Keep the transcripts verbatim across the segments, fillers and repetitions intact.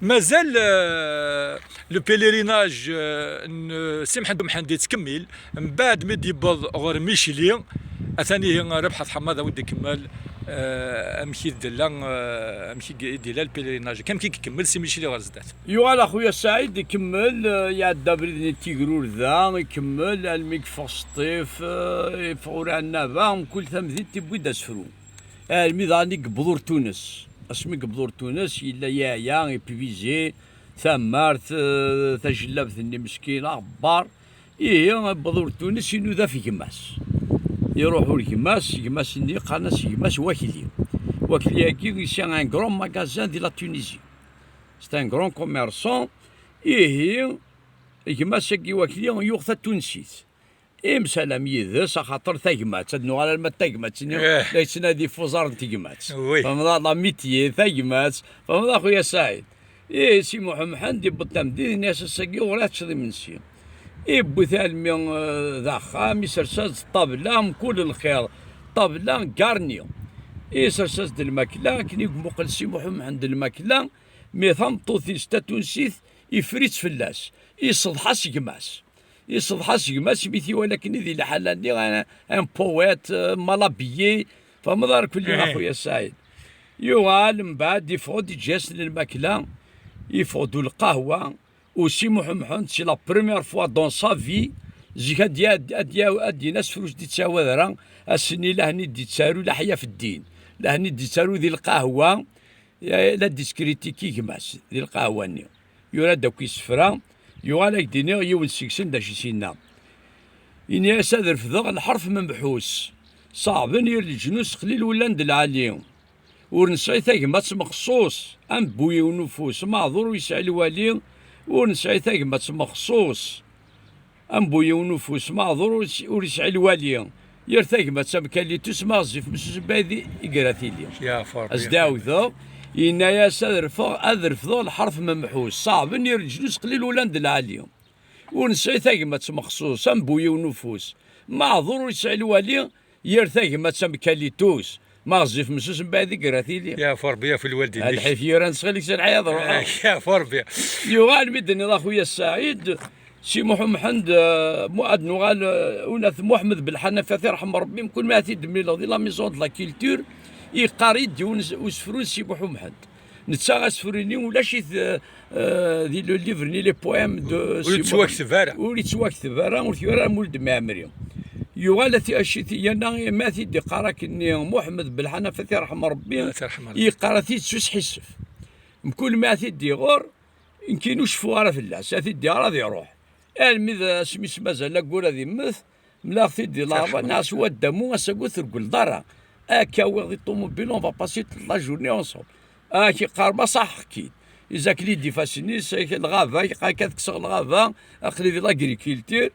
Mazal, euh, le pèlerinage, euh, n Si Mḥend Umḥend yettkemmil, mbaɛd mi d-yewweḍ ɣer Micli, atan ihi Rabeḥ At Ḥemmaḍ a wen-d-ikemmel, euh, amek i d-illa, euh, amek i d-illa le pèlerinage, amek i ikemmel si Micli ɣer zdat. Yuɣal a xuya Saɛid, ikemmel, euh, iɛedda abrid n Tigrurda, ikemmel almi yeffeɣ Sṭif, euh, yeffeɣ ur ɛennaba, mkul tamdint yewwi-d asefru. Almi daɣen i yewweḍ ɣer Tunes. Asmi i yewweḍ ɣer Tunes, yella yeɛya, épuisé, tamart, eh, tajellabt-nni meskin, aɣebbar. Ihi, yewweḍ ɣer Tunes, inuda ɣef gma-s. Iruḥ ɣer gma-s, gma-s-nni qqaren-as gma-s Wakli. Wakli-agi, c'est un grand magasin de la Tunisie. C'est un grand commerçant. Ihi, gma-s-agi Wakli yuɣ tatunsit. Imsalam yid-s, axaṭer tagmat, ad nuɣal arma d tagmat-nni, eh, la yettnadi ɣef uẓar n tegmat. Oui. Tfehmeḍ, l'amitié, tagmat, tfehmeḍ a xuya Saɛid. Ih, Si Muḥ Mḥend yewweḍ tamdint, yenna-yas ass-agi ur ad teččeḍ imensi. Iwwi-t almi, eh, d axxam, isers-as-d ṭṭabla, mkul lxir, ṭṭabla garni. Isers-as-d lmakla, akken i yemmuqel Si Muḥ Mḥend lmakla, mi tameṭṭut-is tatunsit, iffer-itt fell-as, iseḍḥa s gma-s. Iseḍḥa s gma-s mi t-iwala akken i di lḥala-nni, un, un poète, euh, mal habillé, tfehmeḍ ara kulli a xuya Saɛid. Yuɣal mbeɛd, iffeɣ-d, iǧǧa-yasen lmakla, iffeɣ-d lqahwa, u Si Muḥ Mḥend, c'est la première fois dans sa vie, zik ad d-, ad d-, ad d-, ad d-yini asefru ur s-d-yettawad ara, ass-nni lahni d-yettaru laḥya f ddin, lahni d-yettaru di lqahwa, la diskritiki gma-s di lqahwa-nni. Yura-d akk isefra, yuɣal ad k-d-iniɣ yiwen seg-sen d acu i s-yenna. Ini-as ad refdeɣ lḥerf memḥus, ṣaɛben yir leǧnus qlil ullan d lɛali. Ur nesɛi tagmat mexṣuṣ, am bu yiwen ufus, maɛḍur ur yesɛi lwali, ur nesɛi tagmat mexṣuṣ. Am bu yiwen ufus, maɛḍur ur yes-, ur yesɛi lwali. Yir tagmat am kalitus, ma ɣezzif messus mbaɛd i, i gra tili. As-d-ɛawdeɣ, yenna-yas ad refdeɣ, ad refdeɣ lḥerf memḥus, ṣaɛben yir leǧnus qlil ullan d lɛali. Ur nesɛi tagmat mexṣuṣ, am bu yiwen ufus, maɛḍur ur yesɛi lwali, yir tagmat am kalitus, ma ɣezzif messus mbaɛd i gra tili. Yeɛfu Rebbi, yeɛfu lwaldin-ik. Lḥif yuran sɣil-ik s lḥiḍ ruḥ. Yeɛfu Rebbi. Yuɣal mi d-tenniḍ a xuya Saɛid, Si Muḥ Mḥend, eh, mu-, ad nuɣal, eh, unat Muḥemmed Belḥanafi, ad t-irḥem Rebbi, mkul mi ad t-id-mlileɣ di la maison de la culture, iqqar-iyi-d yiwen s-, usefru n Si Muḥ Mḥend. Netta asefru-nni ulac-it, eh, eh, di le livre-nni, les poèmes de Si Muḥ Mḥend. Ur yettwakteb ara. Ur yettwakteb ara, ur t-yura ara Mulud Mɛemmri. Yuɣal ad t-, ad t-, yerna ma ad t-id-iqqar akkenni Muḥemmed Belḥanafi, ad t-irḥem Rebbi, ad t-irḥem Rebbi, yeqqar ad t-id s usḥissef. Mkul mi ad t-id-iɣer, nekkini ur ceffuɣ ara fell-as, ad t-id-iɣer ad iruḥ. Armi d asmi s-mazal aggur ad immet, mlaɣ-t-id di laṛba, neɣ s waddamu, ass-agi ur treggleḍ ara. Akka awiɣ di ṭumubil, on va passer toute la journée ensemble. Ak iqqar ma ṣaḥeɣ-k-id. Izakli-d ifassen-is, ak lɣaba, ak, ak ad kkseɣ lɣaba, aql-i di l'agriculture.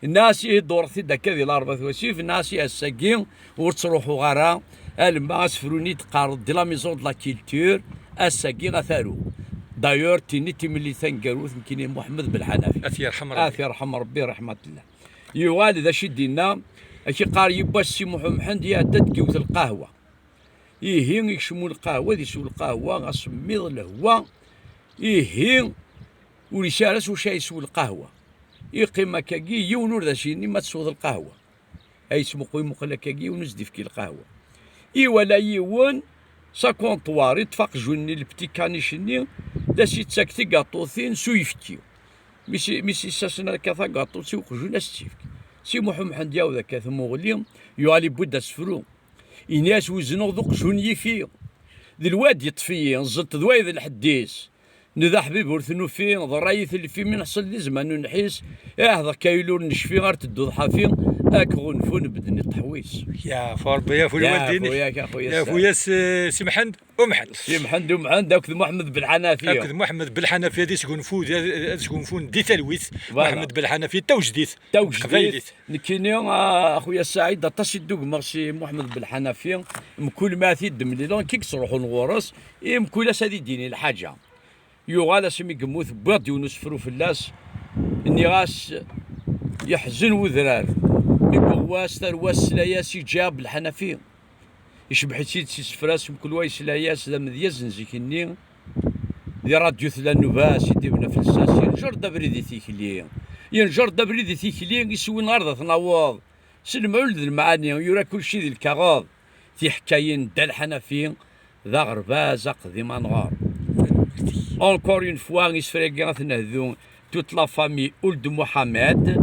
Nnas ihi ddureɣ-t-id akka di laṛba twasif, nnas i ass-agi ur ttruḥuɣ ara, alemma asefru-nni d-qqareḍ de la maison de la culture, ass-agi ad t-aruɣ. D'ailleurs, tini timlilit taneggarut, nekkini Muḥemmed Belḥanafi. Ad t-yerḥem Rebbi. Ad t-yerḥem Rebbi, ṛeḥma tella. Yuɣal d acu i d-yenna, ak iqqar yiwwas Si Muḥ Mḥend iɛedda-d deg yiwet lqahwa. Ihi ikcem lqahwa, ad isew lqahwa, asemmiḍ, lehwa. Ihi ur yesɛi ara s wacu ad isew lqahwa. Iqqim akkagi, yiwen ur d as-yenni ma tesweḍ lqahwa. Ay yettmuqul, imuqel akkagi, yiwen ur s-d-ifki lqahwa. Iwala yiwen s akontwar, iṭṭef aqjun-nni, le petit caniche-nni, d as-yettak tigaṭutin s uyefki. Mi s-, mi s-issasen akka tagaṭut i uqjun, ad s-tt-ifk. Si Muḥ Mḥend yawd akka tmuɣli, yuɣal yewwi-d asefru. Ini-as wezneɣ d uqjun yifi. D lwad yeṭṭef-iyi, ẓẓelt d wayeḍ lḥedd-is. Neda ḥbib ur t-nufi, ḍerray-it lfi, mi neḥṣel di zzman ur nḥis. Iɛhed akka yul ur necfi, ar tedduḍ ḥafi, ak ɣunfun bedden iṭeḥwis. Yeɛfu Rebbi, yeɛfu lwaldin-ik. Yeɛfu-yak, a xuya Saɛid. Yeɛfu-yas, eh, Si Mḥend Umḥend. Si Mḥend Umḥend akked Muḥemmed Belḥanafi. Akked Muḥemmed Belḥanafi ad isgunfu, ad, ad sgunfun di talwit. Voilà. Muḥemmed Belḥanafi d tawejdit. Tawejdit. Teqbaylit. Nekkini, a, a xuya Saɛid, aṭas i ddugmeɣ si Muḥemmed Belḥanafi. Mkul ma ad t-id-mlileɣ, nekk i yettruḥun ɣur-s, i mkul ass ad yi-d-yini lḥaǧa. Yuɣal asmi yemmut, wwiɣ-d yiwen usefru fell-as, nniɣ-as, yeḥzen wedrar. Mi yuɣ wass, tarwa-s tesla-yas, iǧǧa Belḥanafi. Icebbeḥ-itt-id s isefra-s, mkul wa yesla-yas, d amedyaz n zik-nni. Di radyu tella nnuba-s i d-ibna f lsas, yenjer-d abrid i tikli. Yenjer-d abrid i tikli, iswi-nneɣ ar d at-naweḍ. S lemɛul d lemɛani, yura kulci di lkaɣeḍ. Tiḥkayin n Dda Lḥanafi, d aɣerbaz aqdim anɣar. Encore une fois, isefra-agi ad ten-hdu toute la famille Ould Mohamed,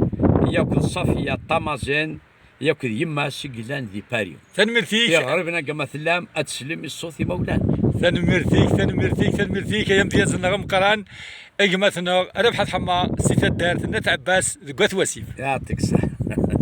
yakk d Safiya Tamazen, yakk d yemma-s i yellan di Paris. Tanemmirt-ik. Tiɣribin agama tellam, ad teslem i ṣṣut imawlan. Tanemmirt-ik, tanemmirt-ik, tanemmirt-ik, ay amedyaz-nneɣ ameqqran, gma-tneɣ Rabeḥ At Ḥemma, si taddart n At Ɛebbas deg At Wasif. Yeɛṭik ṣṣeḥḥa.